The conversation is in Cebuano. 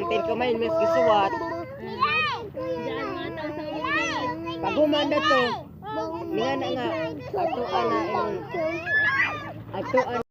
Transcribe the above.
Ang Ten Commandments gisuwat. Diyan mga tao sa bukid. Paghuman na to, nga na nga, ato ana imong ato ana.